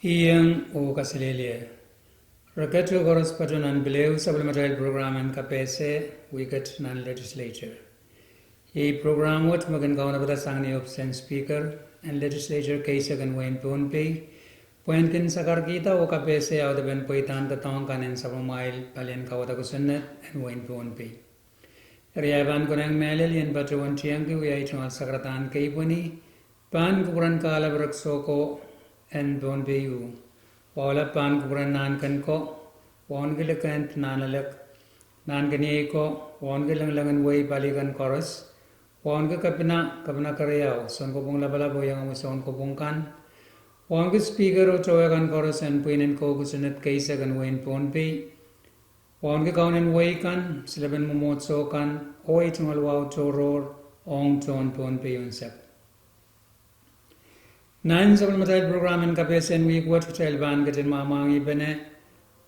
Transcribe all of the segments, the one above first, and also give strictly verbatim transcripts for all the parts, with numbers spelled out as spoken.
Iang oh kaselehlie. Re ket oh koaros patoh nan pil ehu sapwellimatail prokram en kapehse wihket nan legislature. Iei prokram wet me kin kaunopada sang ni ohpis en Speaker en legislature keisek en wehin Pohnpei, pwehn kin sakarkihda oh kapehse audepen pweidahn doadoahk kan en sapwellimamwail palien kauwada kosonned en wehin Pohnpei. Eri ahi pahn konehng mehlel I en patohwan tiengki wiahiong tungoal sakaradahn keipweni pahn kupwuren kahlap rek soko en Pohnpei uh. Wahu lap pahn kupwuren nahnken ko, wauneki likend nahnalek, nahnken iei ko, wauneki lengileng en wehi pali kan koaros, wauneki kepina, Kepina Keriau, Sounkopwung Lapalap oh iangahki Sounkopwung kan, wauneki Speaker oh towe kan koaros en pwihn en kou kosonned keisek en wehin Pohnpei, wauneki kaunen wehi kan, silepen mwomwohdiso kan, oh ei tungoal wahu tohrohr ong tohn Pohnpei unsek. Nan sapwellimatail prokram en kapehse en wihk wet kitail pahn ketin mwahmwahngihpene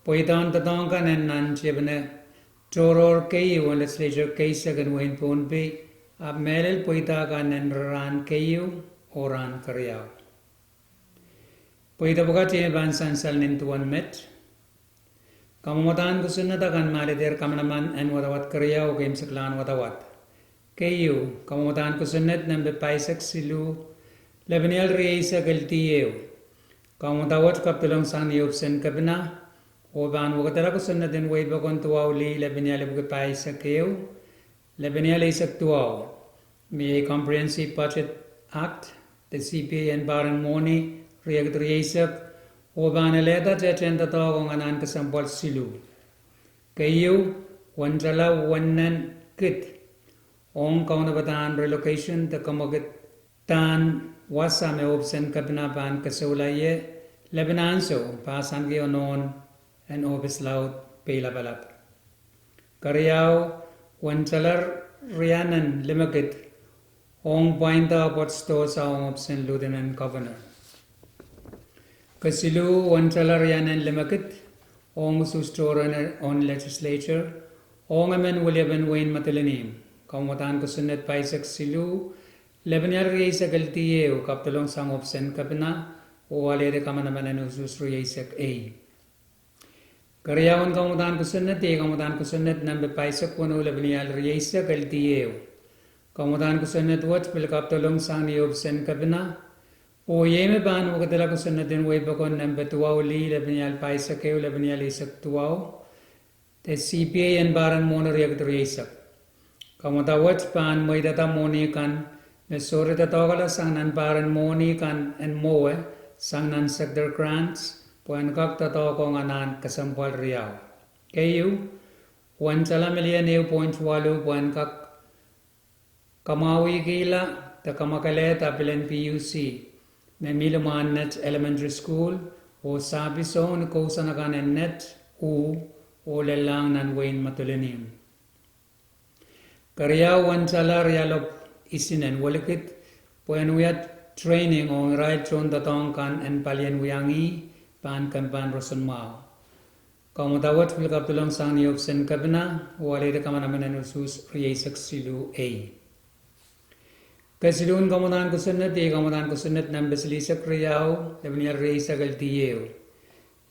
pweidahn doadoahk kan en nan tiepene tohrohr keieu en legislature keisek en wehin Pohnpei, ahpw mehlel pweida kan en rahn keieu oh rahn keriau. Pweida pwukat iei me pahn sansal nin duwen met. Kamwadahn kosonned akan me alehdeh kamanaman en wadawad keriau oh keimwseklahn wadawad. Keieu, kamwadahn kosonned nempe pahisek siluh, lepenial rieisek eldi ehu. Kamwada wet kapwdolong sang ni ohpis en Kepina, oh pahn wekidala kosonned en wehi pokon duwau lih lepenial epwiki pahisek ehu, lepenial eisek duwau, me iei Comprehensive Budget Act, de C P A en pahr en mwohni riekid rieisek, oh pahn alehda tehtehn doadoahk ong anahn kesempwal siluh. Keieu, uwen tala uwen nen kid ong kaunopadahn relocation de kemwekidahn wasa me ohpis en Kepina pahn kesoula ie, lepin ansou pahsanki onohn en ohpis laud Peilapalap. Keriau, uwen tala rianen limekid ong pwainda pwoat sidohsa ong ohpis en Lieutenant Governor. Kesiluh, uwen tala rianen limekid ong usuhs tohrohr en legislature ong emen weliepen wehin Madolenihmw. Kamwadahn kosonned pahisek siluh, lepenial rieisek eldi ehu kapwdolong sang ohpis en Kepina, oh alehdi kamanaman en usuhs rieisek ei. Keriaun kamwadahn kosonned iei kamwadahn kosonned nempe pahisek weneu, lepenial rieisek eldi ehu. Kamwadahn kosonned wet pil kapwdolong sang ni ohpis en Kepina, oh iei me pahn wekidala kosonned en wehi pokon nempe duwau lih, lepenial pahisek ehu, lepenial eisek duwau, de C P A en pahr en mwohni riekid rieisek. Kamwada wet pahn mweidada mwohni kan me sohte doadoahkala sang nan pahr en mwohni kan en mwowe, sang nan sector grants, pwehn kak doadoahk ong anahn kesempwal riau. Keieu, uwen tala milion ehu point waluh pwehn kak kamwahwihkihla de kamwakelehda pilen P U C me mi limwahn Nett Elementary School oh sahpis oh ni kousoan akan en Nett, uh, oh lellahng nan wehin Madolenihmw. Keriau, uwen tala rialopw isinen welikid pwehn wia training ong irail tohndoadoahk kan en palien wiahiong pahn kempan roson mwahu. Kamwada wet pil kapwdolong sang ni ohpis en Kepina, oh alehdi kamanaman en usuhs rieisek siluh ei. Kesiluhn kamwadahn kosonned iei kamwadahn kosonned nempe silihsek riau, lepenial rieisek eldi ehu.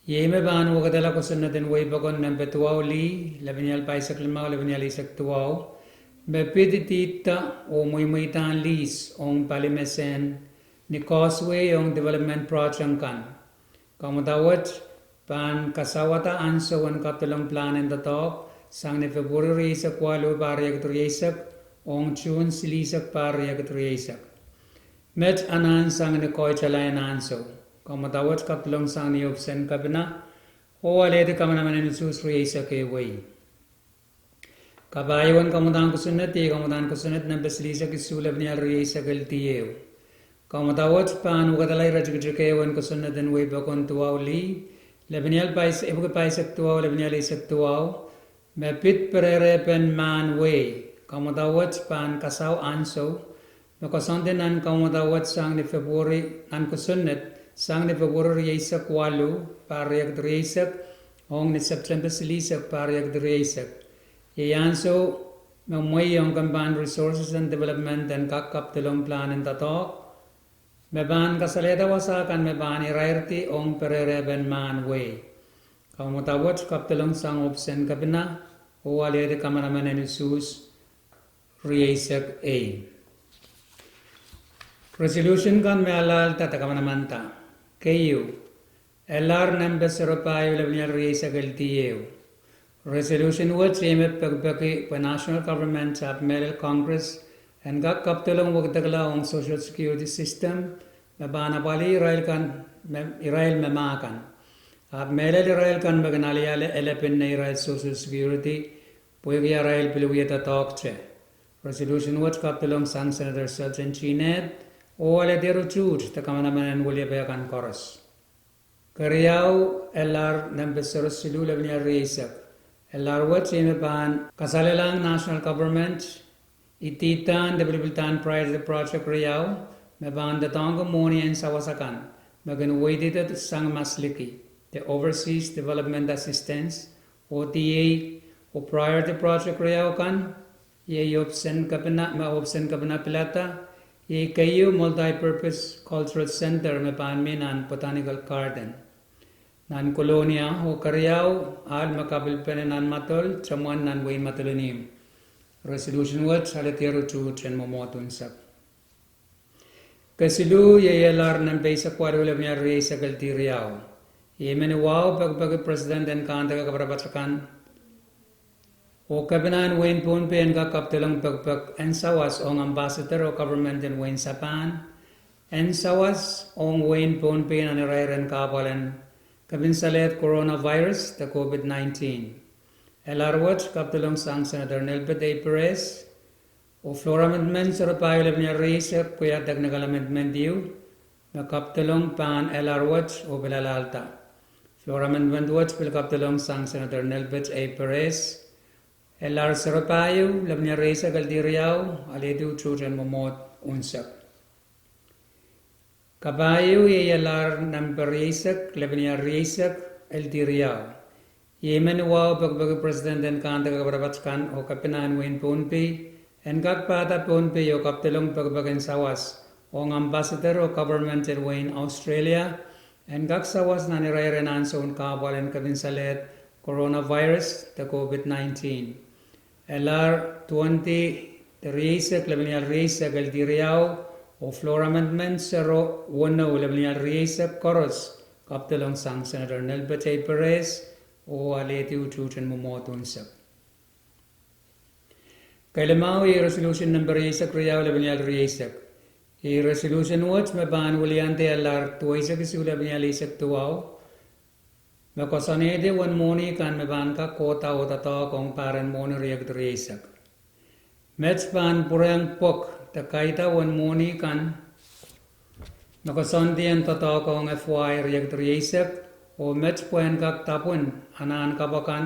Iei me pahn wekidala kosonned en wehi pokon nempe duwau lih, lepenial pahisek limau, lepenial eisek duwau, me pid idihda oh mweimweidahn lease ong pali mesen ni causeway ong development project kan. Kamwada wet pahn kasawada ansou en kapwdolong pilahn en doadoahk sang ni February rieisek waluh, pahr riekid rieisek, ong June silihsek, pahr riekid rieisek. Met anahn sang ni koitala en ansou. Kamwada wet kapwdolong sang ni ohpis en Kepina, oh alehdi kamanaman en usuhs rieisek ehu ei. Kapahieu en kamwadahn kosonned iei kamwadahn kosonned nempe silihsek isuh, lepenial rieisek eldi ehu. Kamwada wet pahn wekidala iretikitik ehu en kosonned en wehi pokon duwau lih, lepenial pais-, epwiki pahisek duwau, lepenial eisek duwau, me pid perehrepen mahn wehi. Kamwada wet pahn kasau ansou me koasoandi nan kamwada wet sang ni February, nan kosonned sang ni February rieisek waluh, pahr riekid rieisek, ong ni September silihsek, pahr riekid rieisek. Iei ansou me mwehi ong kempan Resources and Development en kak kapwdolong pilahn en doadoahk me pahn kasalehda wasa kan me pahn irairdi ong perehrepen mahn wehi. Kamwomwada wet kapdolong sang ohpis en kepina oh alehdi kamanaman en usuhs rieisek ei. Resolution kan me alahlda de kamanamanda. Keieu, L R nempe sero pahieu lepin ial rieisek eldi ehu. Resolution wet iei me pekipeki pwe national government ahpw mehlel Congress en kak kapdolong wekidekla ong social security system me pahn apwalih irail me mah kan, ahpw mehlel irail kan me kin aliale elepin neirail social security pwehki arail pil wie doadoahkte. Resolution wet kapdolong sang Senator Sultan Cheney oh alehdi utuht de kamanaman en weliepe kan koaros. Keriau, L R nempe sero siluh lepin ial rieisek. L R wet iei me pahn kasalehla national government idihdahn de pilipildahn priority project riau me pahn doadoahngki mwohni en sawas akan me kin weidida sang masliki de Overseas Development Assistance, O D A, oh priority project riau kan iei me ohpis en kepina pilada iei keieu Multipurpose Cultural Centre me pahn mi nan Botanical Garden nan Kolonia, oh keriau, ahl me kapilpene nan Madol, Temwen nan wehin Madolenihmw. Resolution wet alehdi utuht en mwomwohd unsek. Kesiluh iei L R nempe eisek waluh lepin ial rieisek eldi riau. Iei me ni wahu pekipeki president en kahnde kapatapat akan oh kepina en wehin Pohnpei en kak kapdolong pekipek en sawas ong ambassador oh government en wehin Sapahn en sawas ong wehin Pohnpei nan irair en kahpwal en kepinsalehd coronavirus de COVID nineteen. L R wet kapdolong sang Senator Nelbet A. Perez, oh floor amendment sero pahieu lepin ial rieisek pwe technical amendment ieu me kapdolong pahn L R wet oh pil alahlda. Floor amendment wet pil kapdolong sang Senator Nelbet A. Perez. L R sero pahieu lepin ial rieisek eldi riau, alehdi utuht en mwomwohd unsek. Kapahieu iei L R nempe rieisek lepin ial rieisek eldi riau. Iei me ni wahu pekipeki president en kahnde kapatapat akan oh kepina en wehin Pohnpei en kak pahda Pohnpei oh kapdolong pekipek en sawas ong ambassador oh government en wehin Australia en kak sawas nan irair en ansoun kahpwal en kepinsalehd coronavirus de COVID nineteen. L R twenty de rieisek lepin ial rieisek eldi riau oh floor amendment sero weneu lepin ial rieisek koaros kapdolong sang Senator Nelbet A. Perez oh alehdi utuht en mwomwohd unsek. Kelimau iei resolution nempe rieisek riau lepin ial rieisek. Iei resolution wet me pahn wiliandi L R duweisek isuh lepin ial eisek duwau me koasoanehdi uwen mwohni kan me pahn kak kohda oh doadoahk ong pahr en mwohni riekid rieisek. Met pahn pwurehng pwok de kaida uwen mwohni kan me koasoandi en doadoahk ong F Y riekid rieisek oh met pwehn kak dapwin anahn kapw akan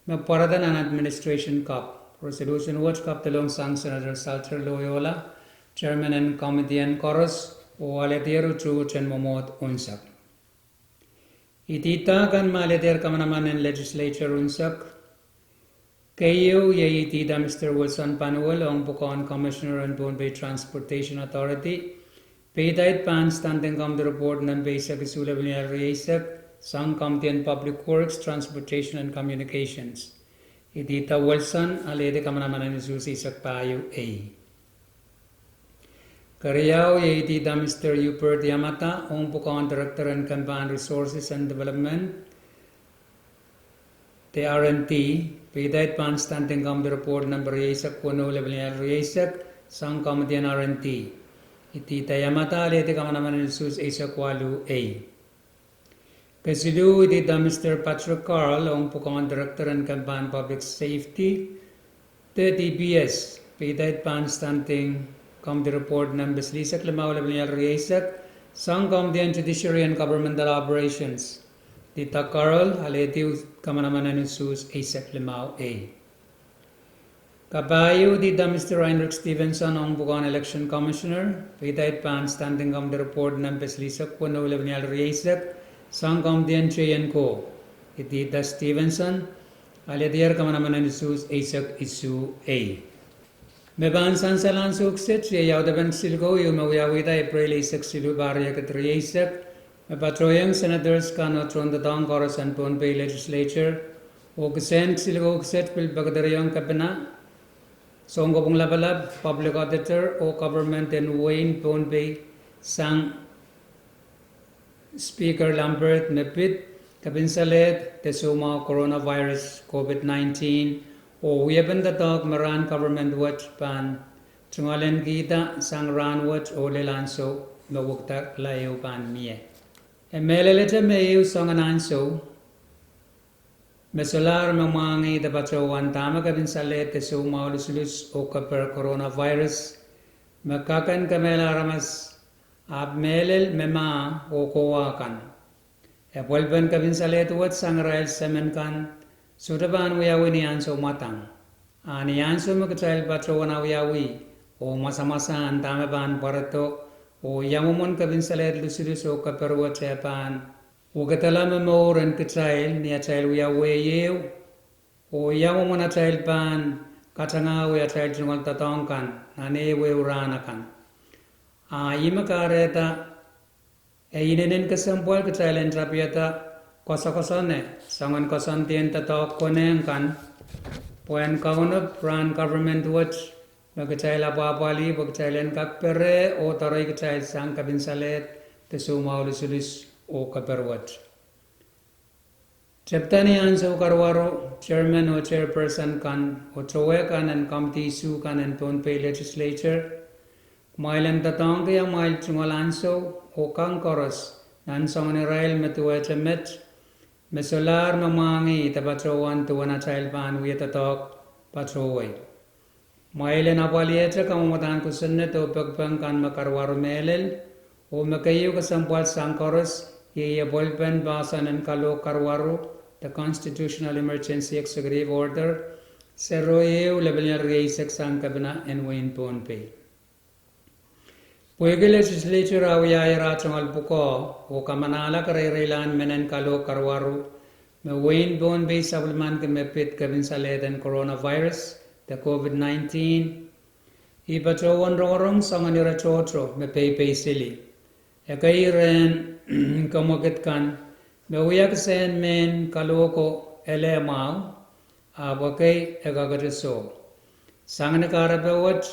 me pwarada nan administration kapw. Resolution wet kapdolong sang Senator Salter Loyola, chairman en committee en koaros, oh alehdi utuht en mwomwohd unsek. Idihda kan me alehdi kamanaman en legislature unsek. Keieu iei idihda Mister Wilson Panuel ong pwukoahn Commissioner en Pohnpei Transportation Authority, peidait pahn Standing Committee Report nempe eisek isuh lepin ial rieisek sang Committee en Public Works, Transportation and Communications. Idihda Wilson, alehdi kamanaman en usuhs eisek pahieu ei. Keriau iei idihda Mister Hubert Yamada ong pwukoahn Director en Kempahn Resources and Development de R and D, peidait pahn Standing Committee Report nempe rieisek weneu lepin ial rieisek sang Committee en R and D. Idihda Yamada, alehdi kamanaman en usuhs eisek waluh ei. Kesiluh idihda Mister Patrick Carl ong pwukoahn Director en Kempahn Public Safety de D P S, peidait pahn Standing Committee Report nempe silihsek limau lepin ial rieisek sang Committee en Judiciary and Governmental Operations. Idihda Carl, alehdi kamanaman en usuhs eisek limau ei. Kapahieu idihda Mister Heinrich Stevenson ong pwukoahn Election Commissioner, peidait pahn Standing Committee Report nempe silihsek weneu lepin ial rieisek sang Committee en Teienko. Idihda Stevenson, alehdier kamanaman en usuhs eisek isuh ei. Me pahn sansal ansou kiset iei audepen Silkou ieu me wiawihda Epreil eisek siluh, pahr riekid rieisek, me patohiong senators kan oh tohndoadoahk koaros en Pohnpei Legislature, oh kisehn Silkou kiset pil pekederhiong Kepina, Sounkopwung Lapalap, Public Auditor oh government en wehin Pohnpei sang Speaker Lambert me pid kepinsalehd de soumwahu coronavirus COVID nineteen oh wiepen doadoahk me rahn government wet pahn tungoalenkihda sang rahnwet oh lel ansou me wekidala ehu pahn mie. E mehlelehte me ehu soangen ansou me solahr me mwahngih de patohwan dahme kepinsalehd de soumwahu lusulus oh keper coronavirus me kak en kemehla aramas, ahpw mehlel me mah oh kowa kan. E pwelpen kepinsalehd wet sang irail semen kan sohte pahn wiawi ni ansou mwadang. A ni ansou me kitail patohwan awiawi oh mwasamwasahn dahme pahn pwarodo oh ia mwomwen kepinsalehd lusulus oh keper wet e pahn wekidala momour en kitail ni atail wia wehi ehu, oh ia mwomwen atail pahn katangahwih atail tungoal doadoahk kan nan ehuehu rahn akan. A ih me kahrehda e inenen kesempwal kitail en tapihada koasoakoasoane soangen koasoandien doadoahk konehng kan, pwehn kaunop rahn government wet me kitail apwahpwalih pwe kitail en kak pere oh doarei kitail sang kepinsalehd de soumwahu lusulus oh keper wet. Tepda ni ansou karuwaru, chairman oh chairperson kan oh towehkan en komidi isuh kan en Pohnpei Legislature, kumwail en doadoahngki amwail tungoal ansou oh kang koaros nan soangen irail me duwehte met, me solahr me mwahngih de patohwan duwen atail pahn wia doadoahk patowei. Kumwail en apwaliehte kamwomwadahn kosonned oh pekipek kan me karuwaru mehlel, oh me keieu kesempwal sang koaros iei e pwelpen poahsoan en kalohk karuwaru de Constitutional Emergency Executive Order, sero ehu, lepin rieisek, sang Kepina en wehin Pohnpei. Pwehki Legislature a wiahier ah tungoal pwukoa oh kamanahla kareireilahn mehnen kalohk karuwaru me wehin Pohnpei sapwellimaniki me pid kepinsalehd en coronavirus de COVID nineteen, I patohwan rongorong soangen ire tohto me peipei sili. Ekei rehn kemwekid kan me wia kisehn mehn kalohk ko ele mwahu, ahpw ekei e kakete soh. Sang ni kahrepe wet,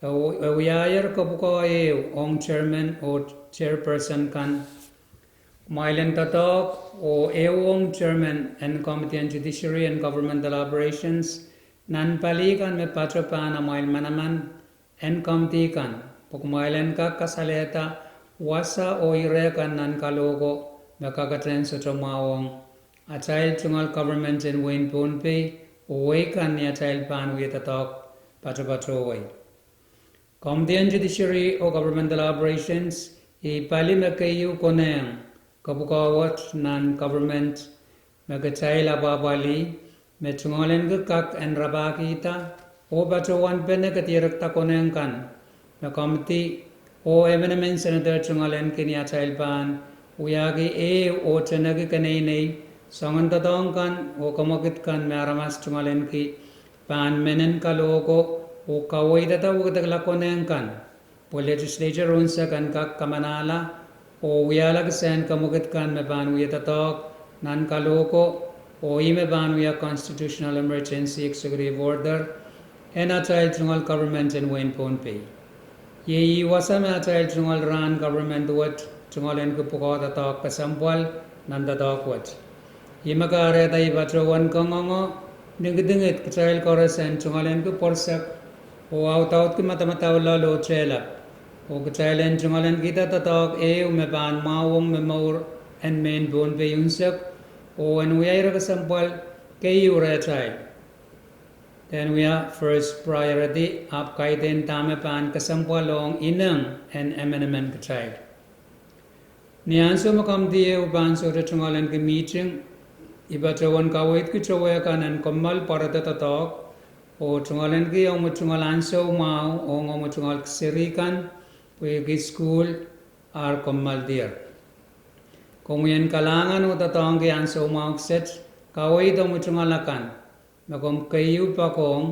e wiahier kepwukoa ehu ong chairman oh chairperson kan, kumwail en doadoahk oh ehu ong chairman en Committee on Judiciary and Governmental Operations, nan pali kan me pato pahn amwail manaman en komidi kan, pwe kumwail en kak kasalehda wasa oh ire kan nan kalohk ko me kakete sohte mwahu ong atail tungoal government en wehin Pohnpei oh wehi kan ni atail pahn wia doadoahk patopatowei. Committee on Judiciary oh Governmental Operations iei pali me keieu konehng kepwukoa wet nan government me kitail apwahpwalih me tungoalenki kak en rapahkihda oh patohwan pene kedierek da konehng kan me komidi oh emenemen senator tungoalenki ni atail pahn wiahki ehu oh teneki keneinei soangen doadoahk kan oh kemwekid kan me aramas tungoalenki pahn mehnen kalohk ko oh kaweidada wekidekla konehng kan, pwe legislature unsek en kak kamanahla oh wiahla kisehn kemwekid kan me pahn wia doadoahk nan kalohk ko, oh ih me pahn wia Constitutional Emergency Executive Order en atail tungoal government en wehin Pohnpei. Iei ih wasa me atail tungoal rahn government wet tungoalenki pwukoa doadoahk kesempwal nan doadoahk wet. Ih me kahrehda I patohwan kangoange ningidingid kitail koaros en tungoalenki pwerisek oh audaudki madamadau loal oh tehlap, oh kitail en tungoalenkihda doadoahk ehu me pahn mwahwong me mour en mehn Pohnpei unsek, oh en wia ire kesempwal keieu rehtail, en wia first priority, ahpw kaidehn dahme pahn kesempwal ong ineng en emenemen kitail. Ni ansou me komidi ehu pahn sohte tungoalenki mihting, I patohwan kaweidki towehkan en kommoal pwarodo doadoahk oh tungoalenki omwi tungoal ansou mwahu ong omwi tungoal kiseri kan, pwehki sukuhl ar kommoal dier. Komwi en kalahngan oh doadoahngki ansou mwahu kiset, kaweid omwi tungoal akan me komw keieu poakohng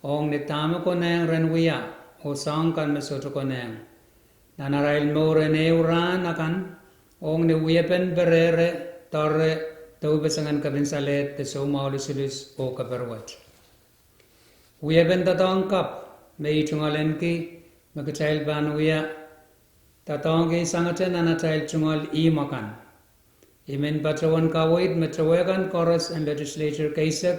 ong ni dahme konehng ren wia oh soahng kan me sohte konehng nan arail mour en ehu rahn akan, ong ni wiepen perehre, doare, doupeseng en kepin salehd de soumwahu lusulus oh keper wet. Wiepen doadoahk kapw me I tungoal ahneki me kitail pahn wia doadoahngki sangete nan atail tungoal ihmw akan. I men patohwan kaweid me towehkan koaros en legislature keisek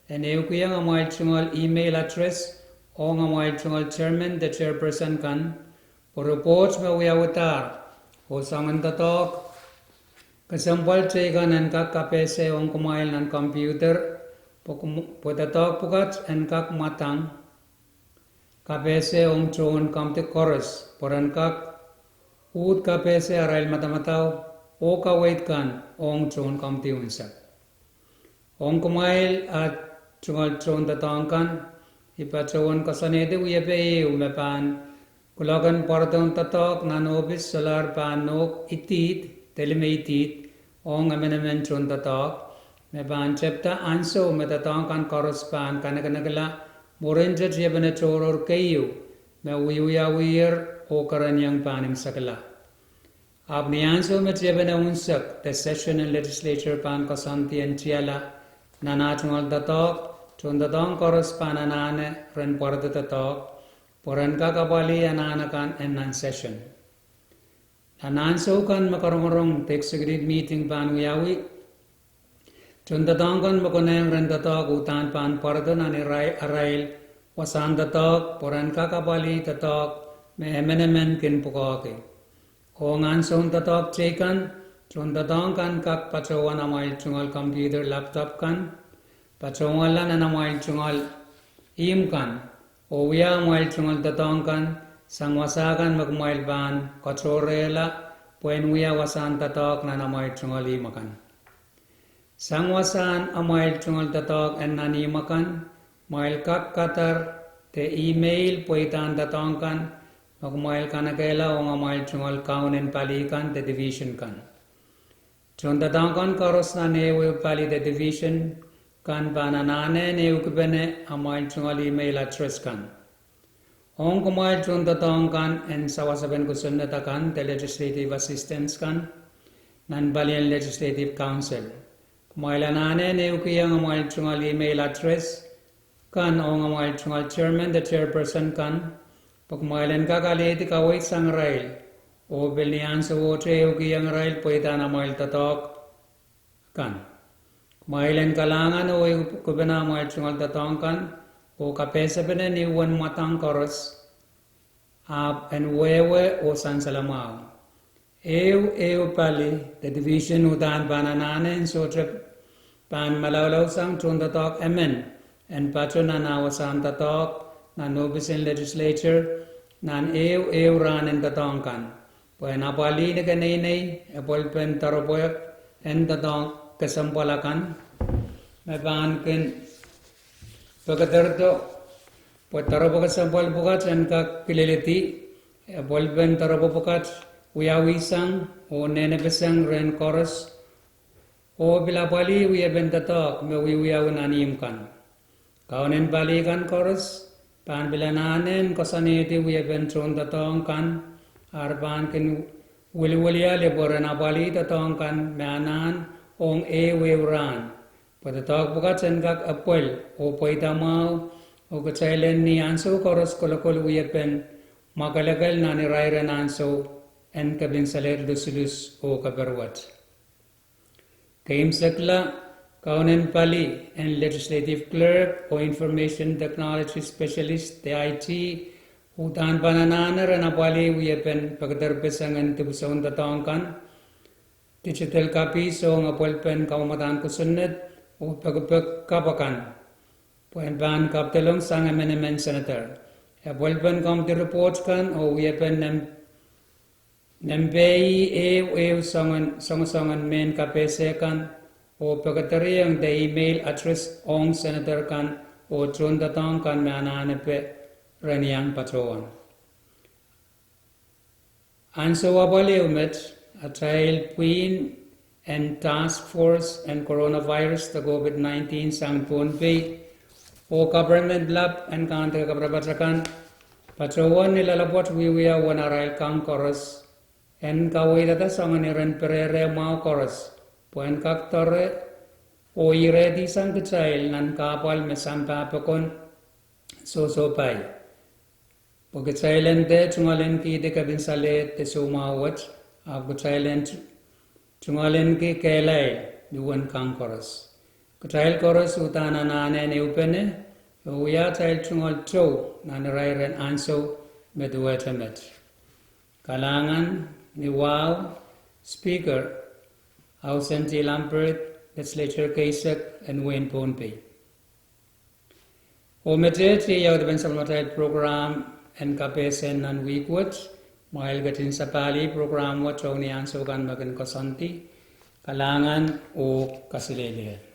en ehukihong amwail tungoal email address ong amwail tungoal chairman de chairperson kan, pwe ripoht me wiawidahr oh soangen doadoahk kesempwal teikan en kak kapehse ong kumwail nan computer, pwe doadoahk pwukat en kak mwadang kapehse ong tohn komdi koaros pwe ren kak uhd kapehse arail madamadau oh kaweid kan ong tohn komdi unsek. Ong kumwail ah tungoal tohndoadoahk kan, I patohwan koasoanehdi wiepe ehu me pahn kuloak en pwarodohn doadoahk nan ohpis solahr pahn nohk idihd de lime idihd ong emenemen tohndoadoahk, me pahn tepda ansou me doadoahk kan koaros pahn kanekenekla mwurinte tiepene tohrohr keieu me wiewiawiher oh kereniong pahn imwisekla. Ahpw ni ansou me tiepene unsek de session en legislature pahn koasoandi en tiala nan ah tungoal doadoahk, tohndoadoahk koaros pahn anahne ren pwarodo doadoahk pwe ren kak apwalih anahn akan en nan session. Nan ansou kan me karongorong de executive meeting pahn wiawi, tohndoadoahk kan me konehng ren doadoahk uhdahn pahn pwarodo nan irail wasahn doadoahk pwe ren kak apwalih doadoahk me emenemen kin pwukoahki. Ong ansoun doadoahk teikan, tohndoadoahk kan kak patohwan amwail tungoal computer laptop kan, patohwanla nan amwail tungoal ihmw kan, oh wia amwail tungoal doadoahk kan sang wasa kan me kumwail pahn katohrehla pwehn wia wasahn doadoahk nan amwail tungoal ihmw akan. Sang wasahn amwail tungoal doadoahk en nan ihmw akan, kumwail kak kadar de email pweidahn doadoahk kan me kumwail kanekehla ong amwail tungoal kaun en pali kan de division kan. Tohndoadoahk kan koaros nan ehuehu pali de division kan pahn anahne en ehukipene amwail tungoal email address kan. Ong kumwail tohndoadoahk kan en sawasepen kosonned akan de legislative assistants kan nan palien Legislative Council, kumwail anahne en ehukihong amwail tungoal email address kan ong amwail tungoal chairman de chairperson kan, pwe kumwail en kak alehdi kaweid sang irail, oh pil ni ahnsowohte ehukihong irail pweidahn amwail doadoahk kan. Kumwail en kalahngan oh ehukipene amwail tungoal doadoahk kan oh kapehsepene ni uwen mwadang koaros, ahpw en wehwe oh sansal mwahu. Ehu ehu pali de division uhdahn pahn anahne en sohte pahn malaulausang tohndoadoahk emen en pato nan ah wasahn doadoahk nan ohpis en legislature nan ehu ehu rahn en doadoahk kan, pwehn apwalih ni keneinei epwelpen doaropwe en doadoahk kesempwal akan me pahn kin pekederdo, pwe doaropwe kesempwal pwukat en kak kileledi, epwelpen doaropwe pwukat wiawisang oh nehnepeseng rehn koaros, oh pil apwalih wiepen doadoahk me wiewiawi nan ihmw kan. Kaun en pali kan koaros pahn pil anahne en koasoanehdi wiepen tohndoadoahk kan, ar pahn kin wiliwilia lipwe ren apwalih doadoahk kan me anahn ong ehu ehu rahn, pwe doadoahk pwukat en kak epwel oh pweida mwahu, oh kitail en ni ansou koaros kolokol wiepen mwakelekel nan irairen ansou en kepin salehd lusulus oh keper wet. Keimwsekla, kaun en pali en legislative clerk oh information technology specialist de I T uhdahn pahn anahne ren apwalih wiepen pekederpeseng en dipwisoun doadoahk kan, digital copies ong epwelpen kamwamadahn kosonned oh pekipek kapw akan, pwehn pahn kapwdelong sang emenemen senator, epwelpen komdi report kan oh wiepen nempehi ehu ehu songosong en mehn kapehse kan, oh pekederehiong de email address ong senator kan oh tohndoadoahk kan me anahnepe ren iang patohwan. Ansou apwal ehu met, atail pwihn en task force en coronavirus de COVID nineteen sang Pohnpei Oh government lap en kaunti kapatapat akan patohwan ni loalopwoat wiewia uwen arail kang koaros en kaweidada soangen iren perehre mwahu koaros pwehn kak doare oh irehdihsang kitail nan kahpwal me sampah pokon sohsohpai. Pwe kitail en dehr tungoalenkihdi kepin salehd de soumwahu wet, ahpw kitail en tungoalenki kehlail ni uwen kang koaros. Kitail koaros uhdahn anahne en ehupene oh wia atail tungoal tou nan irairen ansou me duwehte met. Kalahngan ni wahu, Speaker, Ausendi Lambert, Legislature keisek en wehin Pohnpei. Oh me tehte ia audepen sapwellimatail program en kapehse nan wihk wet. Mwail ketin sapahl program wet ong ni ansou kan me kin koasoandi. Kalahngan oh kaselehlie.